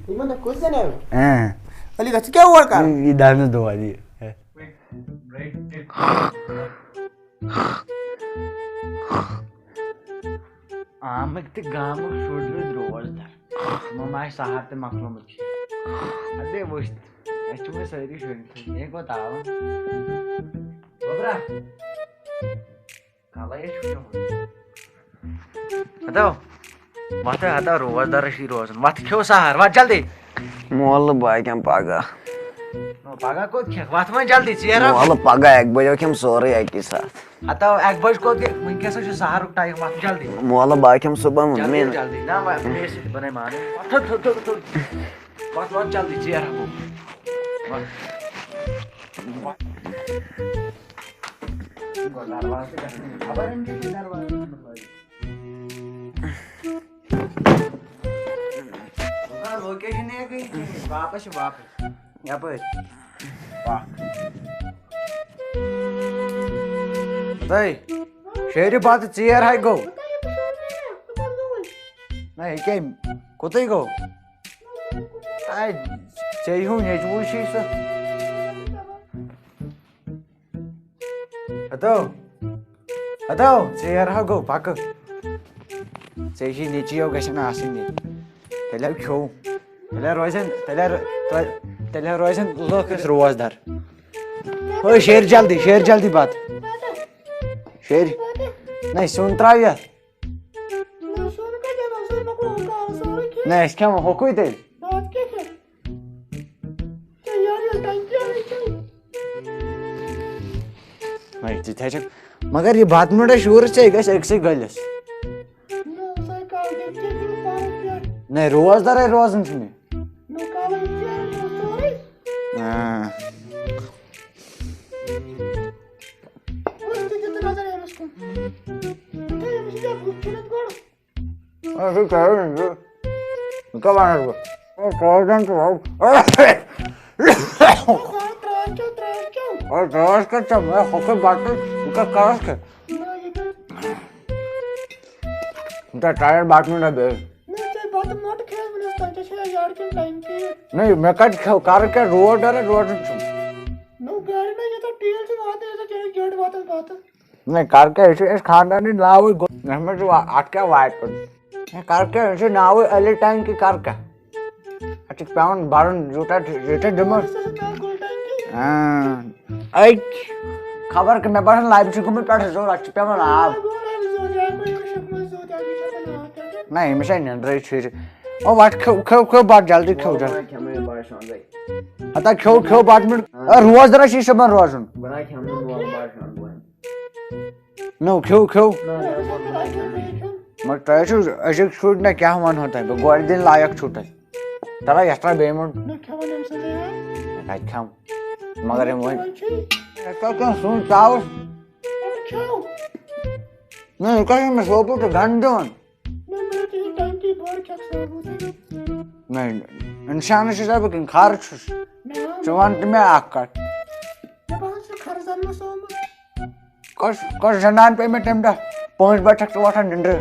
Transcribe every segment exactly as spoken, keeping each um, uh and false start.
یِمن دۄہ کُس زَنیو؟ اۭں۔ علی گژھ ژٕ کیٛاہ اور کَر؟ یہِ دَنٛدَس دود یہِ۔ آمٕکۍ تہٕ گامٕکۍ شُرۍ روٗدۍ روزدار۔ یِمو ما آسہِ سہار تہِ مۄکلومُت کھٮ۪تھ۔ اَدے وٕچھ، اَسہِ چھِ وۄنۍ سٲری شُرۍ کھٔتۍ۔ یہِ کوٚت آو؟ گوٚبرا۔ کَلَے ہے چھُ کھیوٚمُت۔ ہَتو، وَتھ ہَتو روزدارَس چھُے روزُن۔ وَتھ کھیوٚو سَہَر، وَتھ جلدی۔ مولہٕ بہٕ کھٮ۪مہٕ پَگاہ۔ نو، پَگاہ کوٚت کھٮ۪کھ؟ وَتھ وۄنۍ جلدی، ژیر ہا۔ مولہٕ پَگاہ اَکہِ بَجہِ کھٮ۪مہٕ سورُے اَکی ساتہٕ۔ ہَتو، اَکہِ بَجہِ کوٚت کھٮ۪کھ؟ وٕنکٮ۪س ہا چھُ سَہَرُک ٹایم، وَتھ جلدی۔ مولہٕ بہٕ کھٮ۪مہٕ صُبحن جلدی، وٕنی۔ جلدی۔ نہ، وۄنۍ مےٚ سۭتۍ بَنَے مانٕنۍ۔ وَتھ، تھوٚد، تھوٚد، تھوٚد، تھوٚد۔ وَتھ، وَتھ جلدی، ژیر ہا گوٚو۔ وَتھ۔ وَتھ۔ گوٚو دروازٕ تہِ گژھان۔ خبر أمۍ کیٛاہ چھُ دروازَس منٛز لٲگِتھ۔ لوکیشن ہے گٔے change۔ واپس چھِ واپس۔ یَپٲرۍ۔ پَکھ۔ ہَتَے، شیرِ بَتہٕ ژیر ہَے گوٚو۔ نہ، یہِ کیٛاہ، کوٚتٕے گوٚو؟ اَے، ژےٚ ہیوٗ نیٚچوٗ چھُے سُہ۔ ہَتو، ہَتو، ژیر ہا گوٚو، پَکہٕ۔ ژےٚ چھُے نیٚچی یو گژھن آسٕنۍ ییٚتہِ۔ تیٚلہِ ہا کھیوٚو۔ تیٚلہِ ہا روزن، تیٚلہِ ہا رو-، تیٚلہِ ہا روزن لُکھ أسۍ روزدار۔ ہے، شیرِ جلدی، شیرِ جلدی بَتہٕ۔ شیرِ۔ نہ، سیُن ترٛاو یَتھ۔ نہ، سیُن کَتہِ اَنو؟ سیُن مۄکلوو کالہٕ سورُے کھیوٚن۔ نہ، أسۍ کھٮ۪مو ہوٚکُے تیٚلہِ۔ بَتہٕ کیٛاہ کھٮ۪کھ؟ ژےٚ یارٕ ییٚلہِ ٹنٛکی آیی ژےٚ۔ نہ، یہِ تہِ تھاے ژےٚ۔ مگر یہِ بَتہٕ میوٚنٛڈا شوٗرٕ ژےٚ، یہِ گژھِ أکسٕے گٔلِس۔ نہ، سۄے کَتھ، ییٚتہِ کیٛاہ کٔرِو پانہٕ پٮ۪ٹھ؟ نہ، روزدَرے روزُن چھُ مےٚ۔ نہ، کَلَے ژےٚ سورُے۔ آ۔ وٕچھ تہٕ دِ تہٕ نظر أمِس کُن۔ تہٕ أمِس چھِ بُتھ چھٔلِتھ گۄڈٕ۔ اے، ژٕ کیٛاہ وَنان ژٕ؟ ژٕ کیٛاہ وَنان ژٕ؟ اے، ترٛاو زَن ژٕ وَو۔ اے، ترٛاو، ترٛاو، کھیوٚو، ترٛاو، کھیوٚو۔ اے، ترٛاوَس کَتہِ ژےٚ؟ مےٚ ہۄکھُے بَتہٕ، ژٕ کیٛاہ کَرَس کھٮ۪تھ؟ نہ، یہِ کیٛاہ؟ ژےٚ ٹایَر بَتہٕ میوٚنٛڈا بیٚیہِ؟ نہ، ژےٚ بَتہٕ موٚٹ کھیٚیَس وُنیُس تام، ژےٚ چھےٚ یارٕ کِنۍ ٹنٛکی؟ نہ، مےٚ کَتہِ کھیوٚو؟ کَرٕ کیٛاہ؟ روڈ اَرا روزُن چھُم۔ نہ، گاڑِ نہ، یوٗتاہ تیٖل چھُ واتان، یوٗتاہ چٲنِس گیٹہٕ واتَس بَتہٕ۔ نہ، کَرٕ کیٛاہ؟ یہِ چھُ اَسہِ خانٛدارنٕے ناوٕے گوٚو۔ اَتھ منٛز چھُ وا-، اَتھ کیٛاہ واتہِ پَتہٕ؟ ہے، کَرٕ کیٛاہ؟ یہِ چھُ ناوٕے علی ٹینکی، کَرٕ کیٛاہ؟ اَتھ چھُ پٮ۪وان بَرُن یوٗتاہ تہِ، ییٖتیٛاہ دِمو۔ اَسہِ ہسا کَرٕ گُل ٹینکی۔ اۭں۔ أکۍ، خبر کہِ مےٚ باسان لَبہِ چھُ گوٚمُت پٮ۪ٹھٕ زوٚر، اَتھ چھُ پٮ۪وان آب۔ آب اوٚن اَمہِ زوٚر، یا کُنہِ مُشک منٛز زوٚر، یا بیٚیہِ چھُ آسان آب پٮ۪ٹھٕ۔ نہ، أمِس ہے نِندرٕے چھُ یہِ۔ او، وَٹ کھیوٚو، کھیوٚو، کھیوٚو بَتہٕ، جلدی کھیوٚو، جلدی۔ کھٮ۪مہٕ بہٕ بَڑٕ شۄنٛگَے۔ ہتا کھیوٚو، کھیوٚو بَتہٕ میوٚنٛڈ۔ اے، روزدَرا چھِ صُبحن روزُن۔ بہٕ نہ کھٮ۪مہٕ نہٕ مول بَڑٕ شۄنٛگہٕ وۄنۍ۔ نو، کھیوٚو، کھیوٚو۔ نہ، نہ، بہٕ نہ کھٮ۪مہٕ نہٕ۔ مگر تۄہہِ چھُو أزیُک شُرۍ نہ کیٛاہ وَنہو تۄہہِ بہٕ، گۄڈٕ دِنۍ لایق چھُو تُہۍ۔ تَلہ، یَتھ ترٛاو بیٚیہِ مُنٛڈ۔ نہ، کھٮ۪وان أمۍ سٕنٛدٕے ہا۔ کَتہِ کھٮ۪مہٕ؟ مگر یِم وۄنۍ۔ وۄنۍ چھُے۔ اَسہِ کَتہِ کانٛہہ سیُن ژاوُس؟ وۄنۍ کھیوٚو۔ نہ، یہِ کَتہِ چھُ مےٚ ثوبوٗت تہٕ گَنٛڈٕ دِوان؟ نہ، مےٚ تہِ چھُ ٹنٛکی بٔڑ کھٮ۪کھ ثوبوٗت۔ نہ، اِنسانَس چھُس بہٕ کِنہٕ خر چھُس؟ نہ۔ ژٕ وَن تہٕ مےٚ اَکھ کَتھ۔ مےٚ باسان، سُہ خرزَن ما سومُت۔ کۄس، کۄس زنان پیٚیہِ مےٚ تَمہِ دۄہ؟ پانٛژھ بجہِ چھَکھ ژٕ وۄتھان نِندرٕ؟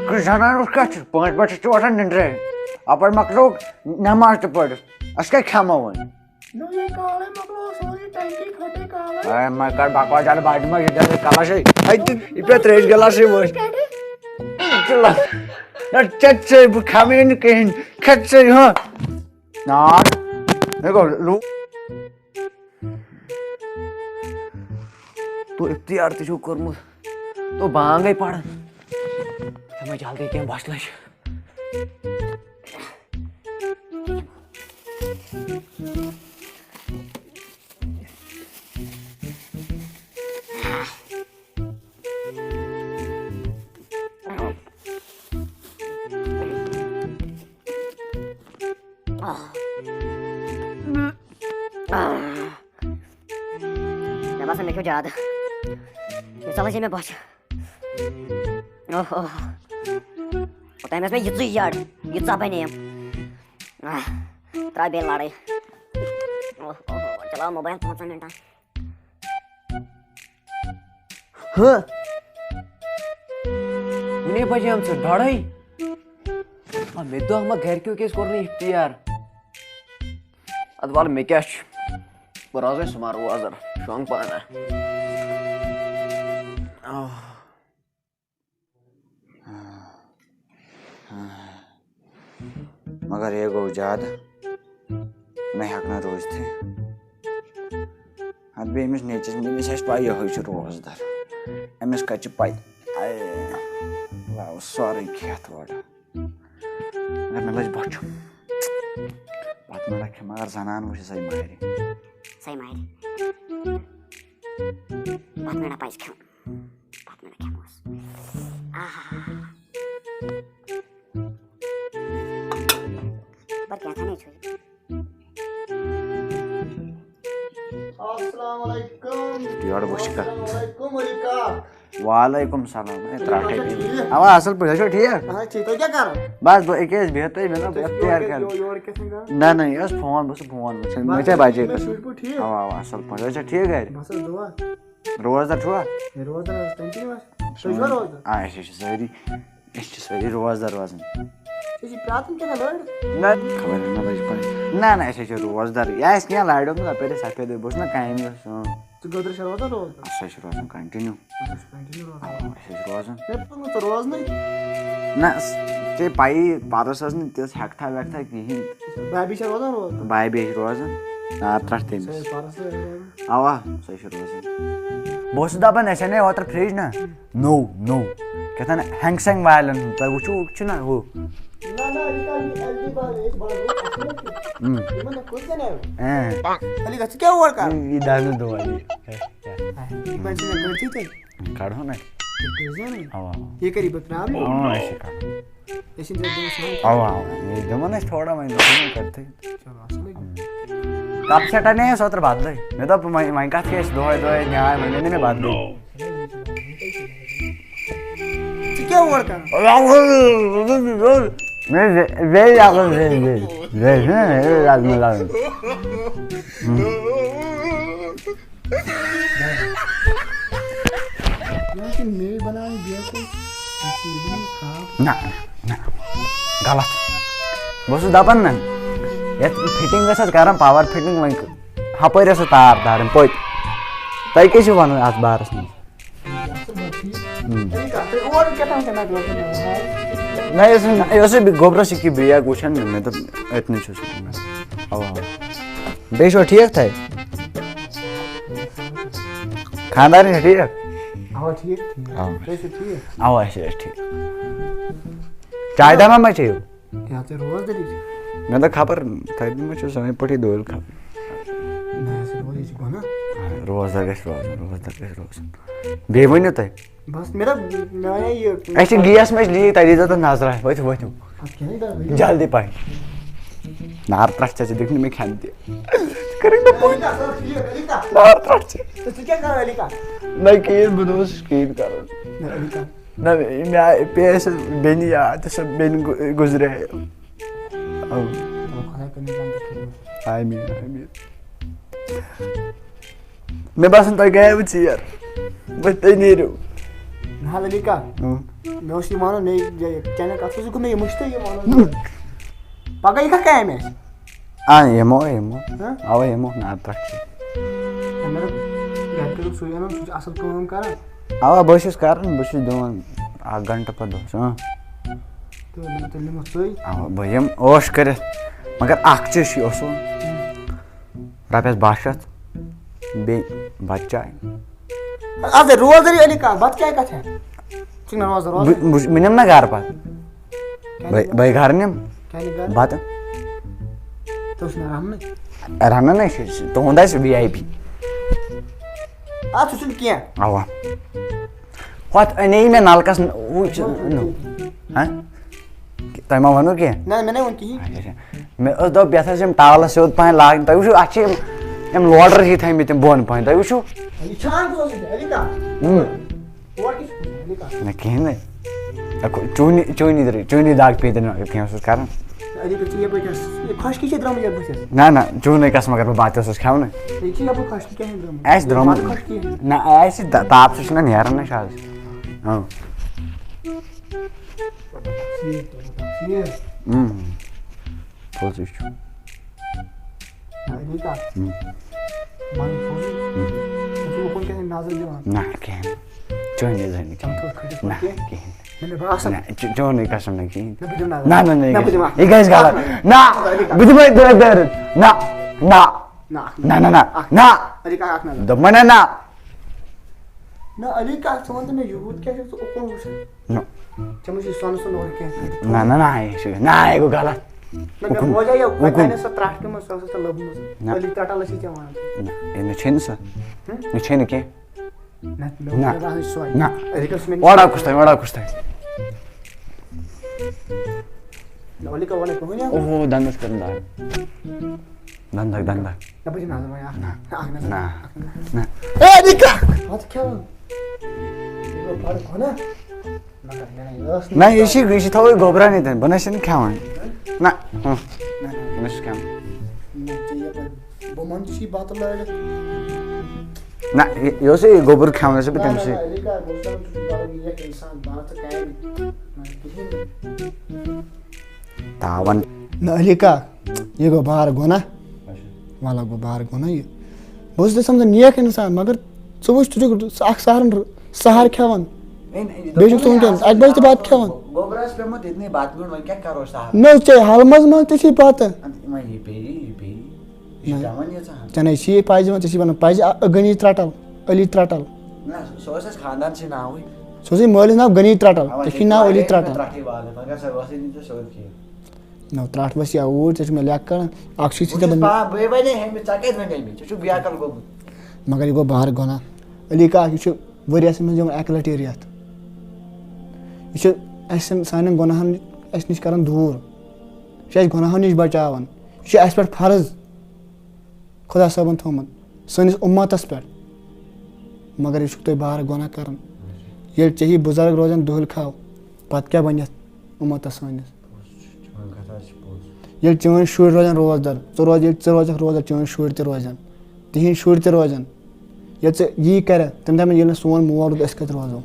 کُس زنان اوس کَتھ چھُ؟ پانٛژھ بجہِ چھَکھ ژٕ وۄتھان نِندرٕ۔ اَپٲرۍ مۄکلوو نٮ۪ماز تہِ پٔرِتھ۔ أسۍ کیٛاہ کھٮ۪مو وۄنۍ؟ نوٚوُے کالے مۄکلوو سورُے، ٹینکی کھٔٹے کالے۔ اے، مےٚ کَر بکواس زیادٕ، بہٕ دِمہٕ یہِ دَنٛدٕ کَلَس ہے۔ ہے، تہِ، یہِ پیٚو ترٛیش گِلاسٕے وٲنٛسہِ۔ نہ، ژےٚ ژےٚ بہٕ کھٮ۪مہٕ نہٕ کِہیٖنۍ۔ کھےٚ ژٕ، ہاں۔ نار۔ مےٚ گوٚو لوٗ-، تو افتیار تہِ چھُو کوٚرمُت۔ تو بانٛگَے پَران۔ تِمَے جلدی کینٛہہ بۄچھِ لَچھ۔ مےٚ باسان، مےٚ کھیوٚو زیادٕ۔ مِثالَس یی مےٚ بۄچھِ۔ اوہ، اوہ۔ اوٚتام ٲس مےٚ یِژٕے یٔڈ، ییٖژاہ بَنے أمۍ۔ آہ، ترٛاو بیٚیہِ لَڑٲے۔ اوہ، اوہ، اوہ، چلاو موبایل پانٛژَن مِنٹَن۔ ہہ؟ وُنے بجے یِم ژٕ ڈۄڑے۔ مےٚ دوٚپ، مہ گرِکیو کیٛازِ کوٚر نہٕ افطیار؟ ادٕ وَلہٕ، مےٚ کیٛاہ چھُ؟ بہٕ روزَے سُمار ووزَر، شۄنٛگ پانہ۔ آہ۔ مگر یہِ گوٚو زیادٕ، مےٚ ہٮ۪کہٕ نہٕ روٗزتھٕے۔ اَدٕ بیٚیہِ أمِس نیٚچوِس، أمِس آسہِ پَے یِہوٚے چھُ روزدَر، أمِس کَتہِ چھِ پَے؟ اَے، وَو سورُے کھٮ۪تھ اورٕ۔ اگر مےٚ لٔج بۄچھِ، پتہٕ مہ لگہِ، مگر زنان وٕچھ سۄے مارِ۔ سۄے مارِ۔ پتہٕ مہ پزِ کھیوٚن۔ پتہٕ مہ کھٮ۪موس۔ آہا۔ خبر کیٛاہ تھانٕے چھُ یہِ۔ السلام علیکم۔ یورٕ وٕچھ کَتھ۔ السلام علیکم علی کاک۔ وعلیکم السلام۔ ہے، ترٛٹھ ہے۔ ٹھیٖک۔ اَوا، اَصٕل پٲٹھۍ، تُہۍ چھِوا ٹھیٖک؟ اَہَن حظ، ٹھیٖک۔ تُہۍ کیٛاہ کَران؟ بَس، بہٕ أکیٛاہ حظ بِہِتھ تُہۍ، مےٚ دوٚپ، تُہۍ یَتھ چھِو تیار یورٕ کَرِ۔ یور، یورٕ کیٛاہ چھِو کَران؟ نہ، نہ، یہِ ٲس فون، بہٕ چھُس فون وٕچھان۔ بَس، مےٚ چھا بَجے یِم قٕسٕم؟ شُرۍ پٲٹھۍ ٹھیٖک؟ اَوا، اَوا، اَصٕل پٲٹھۍ۔ تُہۍ چھِوا ٹھیٖک گَرِ؟ بَس حظ، دُعا۔ روزدَر چھُوا؟ ہے، روزدَر حظ، continue حظ۔ تُہۍ چھِوا روزدَر؟ آ، أسۍ حظ چھِ سٲری۔ أسۍ چھِ سٲری روزدار روزان۔ ژےٚ چھِ پرٛاتَن کینٛہہ لٔڑ؟ نہ۔ خبر ہے نہ، بہٕ چھُس پَران۔ نہ، نہ، أسۍ حظ چھِ روزدار۔ یا اَسہِ کینٛہہ لارِ اوس نہ، اَپٲرۍ ٲسۍ سفیدٕے، بہٕ اوسُس نہ کامہِ گژھان۔ ژٕ گٔدرٕ چھےٚ روزان روزدار؟ اَسہِ حظ چھِ روزان continue۔ اَسہِ حظ چھِ continue روزان۔ آ، أسۍ حظ چھِ روزان۔ مےٚ پوٚر نہٕ ژٕ روزنٕے۔ نہ، ژےٚ پَیی، پَرُس ٲس نہٕ تِژھ ہٮ۪کتھا وٮ۪کتھا کِہیٖنۍ۔ بابی چھےٚ روزان روزدار؟ بابی حظ چھِ روزان۔ آ، ترٛٹھ تٔمِس۔ سۄ ہے پَرُس تہِ روزان۔ اَوا، سۄ چھِ روزان۔ بہٕ اوسُس دَپان، اَسہِ اَنے اوترٕ fridge نہ۔ نوٚو، نوٚو۔ کیٛاہ تام ہینگ سینگ والٮ۪ن ہُنٛد۔ تۄہہِ وٕچھِو، چھُنہ ہُہ؟ نہ، نہ، یہِ کیٛاہ، یہِ ایل جی بال، یہِ بال، اَصٕل چھُ۔ اۭں۔ یِمَن نہ کُس زَن آو؟ اۭں۔ علی کا، ژٕ کیٛاہ اورٕ کَر؟ یہِ دَزنہٕ دۄہَے، یہِ۔ یہِ کَتہِ چھِ مےٚ کٔرتھٕے تۄہہِ؟ کَڑہون نہ۔ تُہۍ کٔرۍزیو نہ۔ اَوا، اَوا۔ یہِ کَرِ پَتہٕ problem۔ اۭں، أسۍ چھِ کَڑان۔ أسۍ چھِنہٕ ژےٚ دِوان سَمٕجھ۔ اَوا، اَوا۔ یہِ دِمو نہ أسۍ تھوڑا وۄنۍ، دِمو نہ کٔرتھٕے۔ چلو، اَصٕل۔ کَپ سٮ۪ٹ اَنے اَسہِ اوترٕ بدلٕے۔ مےٚ دوٚپ، وۄنۍ، وۄنۍ کَتھ کیٛاہ أسۍ دۄہَے دۄہَے نیاے، وۄنۍ اَنے مےٚ بدلٕے۔ ژٕ کیٛاہ اورٕ کران؟ مےٚ وے-، وے لاگُن، وے، وے، وے، وے، وے لاگُن، لاگُن۔ یہِ چھِ مے بناوٕنۍ بیکوٗل، یہِ چھِ مےٚ بناوٕنۍ خراب۔ نہ، نہ، غلط۔ بہٕ اوسُس دَپان نہ، یَتھ fitting ٲس اَتھ کران، power fitting، وۄنۍ ہَپٲرۍ ٲس اَتھ تار تارٕنۍ پٔتۍ۔ تۄہہِ کیٛاہ چھِو وَنُن اَتھ بارَس منٛز؟ ہم۔ نہ، یہِ اوس نہٕ، یہِ اوس یہِ گوٚبرَس یہِ کہِ break وٕچھان نہٕ، مےٚ دوٚپ أتنٕے چھُس۔ اَوا، اَوا۔ بیٚیہِ چھُوا ٹھیٖک تۄہہِ؟ خانٛدارِنۍ چھا ٹھیٖک؟ اَوا، ٹھیٖک، ٹھیٖک۔ اَوا۔ تُہۍ چھِو ٹھیٖک؟ اَوا، أسۍ چھِ، أسۍ چھِ ٹھیٖک۔ چاے دامہ ما چیٚیِو؟ یا ژےٚ روزدَر یہِ چھِ؟ مےٚ دوٚپ خبر تۄہہِ ما چھُو سٲنۍ پٲٹھی دٲلۍ کھٮ۪وان۔ نہ، اَسہِ روز، یہِ چھِ گۄناہ۔ روزدَر گژھِ روزُن، روزدَر گژھِ روزُن۔ بیٚیہِ ؤنِو تُہۍ۔ بَس، مےٚ دوٚپ، مےٚ وَنے یہِ۔ اَسہِ چھِ gas مےٚ چھِ leak، تۄہہِ دیٖزیو تَتھ نظرہ۔ ؤتھِو، ؤتھِو۔ اَتھ کھٮ۪نٕے دَہ ؤری۔ جلدی پَہَن۔ نار ترٛٹھ ژےٚ، ژےٚ دیُتنہٕ مےٚ کھٮ۪ن تہِ۔ کٔرٕنۍ نہٕ پوٚز۔ علی کا، سر، ٹھیٖک، علی کا۔ نار ترٛٹھ ژےٚ۔ ژٕ، ژٕ کیٛاہ کَران، علی کا؟ نہ، کِہیٖنۍ، بہٕ نہٕ اوسُس کِہیٖنۍ کَران۔ نہ، علی کا۔ نہ، مےٚ آے، پیٚیہِ اَسہِ بیٚنہِ یاد، تہٕ سۄ بیٚنہِ گُ-، گُزرے۔ اَو۔ چلو، خۄداے کٔرِنۍ جنت فردوس۔ آمیٖن، آمیٖن۔ مےٚ باسان، تۄہہِ گٔیوٕ ژیر۔ بہٕ، تُہۍ نیٖرِو۔ نہ حظ، علی کا۔ اۭں۔ مےٚ اوس یہِ وَنُن، مےٚ یہِ، یہِ چانہِ کَتھ اوس یہِ گوٚمُت، یہِ مٔشتٕے یہِ وَنُن۔ پَگاہ یہِ کَتھ کامہِ آسہِ؟ آ، یِمو، یِمو۔ ہہ؟ اَوا، یِمو، نار ترٛٹھ چھِ۔ ہے، مےٚ دوٚپ، گَرِ کٔرِو سُے اَنُن، سُہ چھُ اَصٕل کٲم کَران۔ اَوا، بہٕ چھُس کَران، بہٕ چھُس دِوان اَکھ گھنٹہٕ پَتہٕ دۄہَس، اۭں۔ تہٕ مےٚ دوٚپ، تیٚلہِ نِمو سُے۔ اَوا، بہٕ یِمہٕ عٲش کٔرِتھ، مگر اَکھ چیٖز چھُ یہِ اَصٕل۔ ہہ۔ رۄپیَس باہ شیٚتھ، بیٚیہِ بَتہٕ چاے۔ اَدٕ روزدَرٕے علی کا، بَتہٕ چاے کَتھ ہٮ۪کھ؟ ژٕ چھُکھ نہ روزدَر، روزدَر۔ بہٕ، بہٕ، مےٚ نِم نہ گَرٕ پَتہٕ۔ کیٛازِ بَے-، نہٕ؟ بَے گَرٕ نِم۔ کیٛازِ نہٕ گَرٕ؟ بَتہٕ۔ ژٕ اوسُکھ نہ رَننٕے۔ رَنان ہے چھِ، چھِ، تُہُنٛد آسہِ V I P۔ اَتھ سُہ چھُنہٕ کینٛہہ۔ اَوا۔ ہۄتھ اَنے مےٚ نَلکَس ن-، ہُہ چھُ، نوٚو۔ ہہ؟ تۄہہِ ما ووٚنوُ کینٛہہ؟ نہ، مےٚ نَے ووٚن کِہیٖنۍ۔ اچھا، اچھا۔ مےٚ ٲس دوٚپ، یَتھ ٲسۍ یِم ٹاولہٕ سیوٚد پَہَن لاگٕنۍ۔ تۄہہِ وٕچھِو، اَتھ چھِ یِم، یِم لوڈَر ہِوۍ تھٲیمٕتۍ تِم بۄن پَہَن۔ تۄہہِ وٕچھِو؟ یہِ چھان کُس اوس یہِ؟ علی کا؟ اۭں۔ اور کیٛاہ چھُ؟ علی کا؟ نہ، کِہیٖنۍ نَے۔ اَکھ چوٗنی، چوٗنی درٕے، چوٗنی داغ پیٚیہِ تیٚلہِ نہ کینٛہہ اوسُس کَران۔ علی کا، ژٕ یَپٲرۍ کیٛاہ؟ یہِ خۄشکی چھےٚ درٛامٕژ یَتھ بٕتھِس۔ نہ، نہ، چوٗنَے قسم، اگر بہٕ بَتہٕ اوسُس کھٮ۪وان۔ یہِ چھِ یَپٲرۍ خۄشکی کیٛاہ چھےٚ درٛامٕژ؟ اَسہِ درٛامُت۔ بَتہٕ خۄشکی۔ نہ، اَسہِ چھِ تا-، تاپہٕ سۭتۍ چھُنہ نیران أسۍ آز۔ اۭں۔ ٹھیٖک، ٹھیٖک۔ اۭں، پوٚزُے چھُ۔ علی کا اۭں، من پوٚزُے۔ اۭں۔ ژٕ چھُکھ لُکن کیٛاہ نظر دِوان؟ نہ، کِہیٖنۍ۔ چٲنی زٔنۍ نہٕ ژےٚ کِہیٖنۍ۔ چھُکھ کھٔٹِس نہ، پٲٹھۍ کینٛہہ؟ کِہیٖنۍ۔ مےٚ مےٚ باسان۔ نہ، چ- چونُے قسم نہٕ کِہیٖنۍ۔ نہ، بہٕ دِمہٕ نظر۔ نہ، نہ، نہ، نہ، یہِ بہٕ دِمہٕ گژھِ- اَتھ یہِ گژھِ غلط۔ نہ، بہٕ دِمے دٲرۍ دٲرۍ۔ نہ، نہ، نہ، نہ، نہ، نہ، اَکھ نہ۔ علی کا اَکھ نظر۔ دوٚپمَے نہ، نہ۔ نہ، علی کا، ژٕ وَن تہٕ مےٚ یوٗت کیٛاہ چھُکھ ژٕ اُکُن وٕچھان؟ نہ۔ ژےٚ ما چھُے سۄنہٕ سُنٛد اورٕ کینٛہہ کٔرِتھ؟ نہ، نہ، نہ، یہِ چھُ، نہ، یہِ گوٚو غلط۔ نہ، مےٚ اُکُن۔ بوزے یہِ، اُکُن۔ وۄنۍ سۄ ترٛٹھ تہِ منٛز، سۄ ٲسٕس ژےٚ لٔبمٕژ۔ نہ۔ علی ترٛٹھ ٲسی ژےٚ وَنان۔ نہ، یہِ نہ چھے نہٕ سۄ۔ ہُم؟ نہ چھے نہٕ کینٛہہ۔ نہ، مےٚ نہ۔ مےٚ باسان سۄے۔ نہ۔ علی کَس مےٚ وڑا کُس تام، وڑا کُس تام۔ نہ، علی کا وَنان کٕہٕنۍ یَتھ۔ اوہو، دَنٛدَس کٔرٕن دَگ۔ دَنٛدَگ، دَنٛدَگ۔ نہ، بہٕ دِمہٕ نظر وۄنۍ اَکھ۔ نہ۔ اَکھ نظر۔ نہ۔ اَکھ نظر۔ نہ۔ اے، علی کا۔ پَتہٕ کھٮ۪وان۔ یہِ گوٚو بَڑٕ گۄناہ۔ مگر مےٚ نہ ٲس نہٕ۔ نہ، یہِ چھِ، یہِ چھِ تھاوٕنۍ گوٚبرَنٕے تَتہِ، بہٕ نہ چھُس نہٕ کھٮ۪وان۔ نہ، ہُہ، نہ، نہ، بہٕ نہ چھُس کھٮ۪وان۔ نہ، ژےٚ یَپٲرۍ بہٕ مَنٛدٕ چھُ یہِ بَتہٕ لٲرِتھ۔ نہ، یہِ، یہِ اوسُے یہِ گوٚبُر کھٮ۪وان، اوسُے بہٕ نہ، تٔمۍ نہ، سٕے۔ نہ، علی کا، بہٕ چھُس دَپان، ژٕ چھُکھ بَڑٕ نیک اِنسان، بہٕ اَنہٕ ژٕ کامہِ۔ نہ، کِہیٖنۍ نہٕ۔ تاوَن۔ نہ، علی کا، یہِ گوٚو بار گۄناہ۔ وَلہٕ گوٚو بار گۄناہ یہِ۔ بہٕ اوسُس تۄہہِ سَمجھان نیک اِنسان، مگر ژٕ وٕچھ، ژٕ چھُکھ اَکھ سَہرَن سَہَر کھٮ۪وان۔ بیٚیہِ چھُکھ ژٕ وٕنکیٚن اَکہِ بَجہِ تہِ بَتہٕ کھٮ۪وان۔ گوٚبرَس پیوٚمُت ییٚتنٕے بَتہٕ گیُنٛڈ، وۄنۍ کیٛاہ کَرو أسۍ تَتھ؟ نہ حظ، ژےٚ حلمَس منٛز تہِ چھِ بَتہٕ۔ اَدٕ وۄنۍ یہِ پیٚیہِ، یہِ پیٚیہِ۔ یہِ چھِ نہ۔ پٮ۪وان ییٖژاہ ہَن۔ ژےٚ نَے چھِ یہِ پَزِ یِوان، ژےٚ چھِ وَنان پَزِ، آ، غنی ترٛٹَل، علی ترٛٹَل۔ نہ، سُہ اوس اَسہِ خاندان سٕے ناوٕے۔ سُہ اوس یہِ مٲلِس ناو غنی ترٛٹَل، اَوَے ژےٚ چھُے ناو علی واریاہ ترٛٹَل۔ ترٛٹھٕے والٕنۍ، مگر سۄ ٲسٕے نہٕ ژےٚ سیوٚد کینٛہہ۔ نہ، ترٛٹھ وَس یا اوٗرۍ، ژےٚ چھُ مےٚ لیٚکھ کَڑان، اَکھ چھُے ژےٚ بہٕ چھُس دَپان۔ پا-، بٕے وَنے ہے مےٚ، ژےٚ کَتہِ وَنے مےٚ؟ ژٕ چھُکھ بے عقل گوٚمُت۔ مگر یہِ گوٚو بار گۄناہ۔ علی کاک، یہِ چھُ ؤریَس منٛز یِوان اَکہِ لَٹہِ رٮ۪تھ۔ یہِ چھُ اَسہِ سانٮ۪ن گۄناہَن اَسہِ نِش کَران دوٗر۔ یہِ چھُ اَسہِ گۄناہَن نِش بَچاوان۔ یہِ چھُ اَسہِ پٮ۪ٹھ فرض خۄدا صٲبَن تھوٚومُت سٲنِس اُمَتَس پٮ۪ٹھ۔ مگر یہِ چھُکھ تُہۍ بار گۄناہ کَران۔ ییٚلہِ ژےٚ ہی بُزرگ روزَن دُہٕلۍ کھاو، پَتہٕ کیٛاہ بَنہِ یَتھ اُمَتَس سٲنِس؟ چون کَتھ حظ چھِ پوٚز۔ ییٚلہِ چٲنۍ شُرۍ روزَن روزدَر، ژٕ روز، ییٚلہِ ژٕ روزَکھ روزدَر، چٲنۍ شُرۍ تہِ روزَن، تِہِنٛدۍ شُرۍ تہِ روزَن۔ ییٚلہِ ژٕ یی کَرَکھ، تِم دَپَن، ییٚلہِ نہٕ سون مول روٗد، أسۍ کَتہِ روزو؟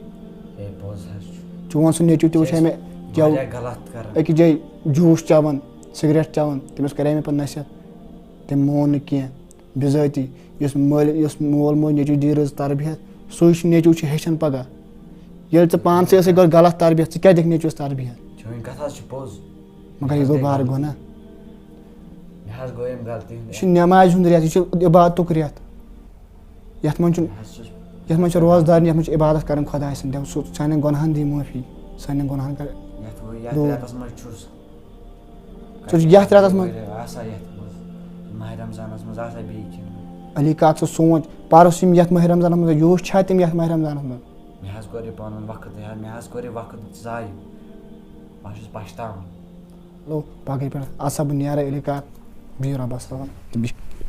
ہے، پوٚز حظ چھُ۔ چون سُہ نیٚچوٗ تہِ وٕچھِ ہے مےٚ، کیٛاہ واریاہ غلط کَران۔ أکِس جایہِ جوٗس چٮ۪وان، سِگریٹ چٮ۪وان، تٔمِس کَرے مےٚ پَتہٕ نصیحت، تٔمۍ مون نہٕ کینٛہہ۔ بِذٲتی یُس مٲلۍ، یُس مول موج نیٚچوِس دی رٕژ تربیت، سُے چھُ نیٚچوٗ چھُ ہیٚچھان پَگاہ۔ ییٚلہِ ژٕ پانسٕے ٲسٕکھ گۄڈٕ غلط تربیت، ژٕ کیٛاہ دِکھ نیٚچوِس تربیت؟ چٲنۍ کَتھ حظ چھِ پوٚز۔ مگر یہِ گوٚو بار گۄناہ۔ مےٚ حظ گوٚو ییٚمہِ غلطی ہُنٛد یہِ چھُ نٮ۪مازِ ہُنٛد رٮ۪تھ، یہِ چھُ عبادتُک رٮ۪تھ۔ یَتھ منٛز چھُنہٕ، مےٚ حظ چھُس یَتھ منٛز چھِ روزدار، یَتھ منٛز چھِ عبادت کَرٕنۍ خۄداے سٕنٛد۔ دَپ سُہ سانٮ۪ن گۄناہَن دی معٲفی، سانٮ۪ن گۄناہَن کَر۔ یَتھ وۄنۍ یَتھ دوٗر۔ رٮ۪تَس منٛز چھُس۔ ژٕ چھُکھ یَتھ رٮ۪تَس منٛز۔ آسان یَتھ منٛز۔ ماہِ رمضانَس منٛز آسان بیٚیہِ کینٛہہ۔ علی کاک، ژٕ سونٛچ، پَرُس یِم یَتھ ماہِ رمضانَس منٛز، یوٗت چھا تِم یَتھ ماہِ رمضانَس منٛز؟ مےٚ حظ کوٚر یہِ پَنُن وقت یاد، مےٚ حظ کوٚر یہِ وقت ضایع۔ بہٕ حظ چھُس پَشتاوان۔ چلو، باقٕے پٮ۪ٹھ آسا بہٕ نیرٕ علی کاک، بِہِو رۄبَس حوالہٕ تہٕ بِہِو۔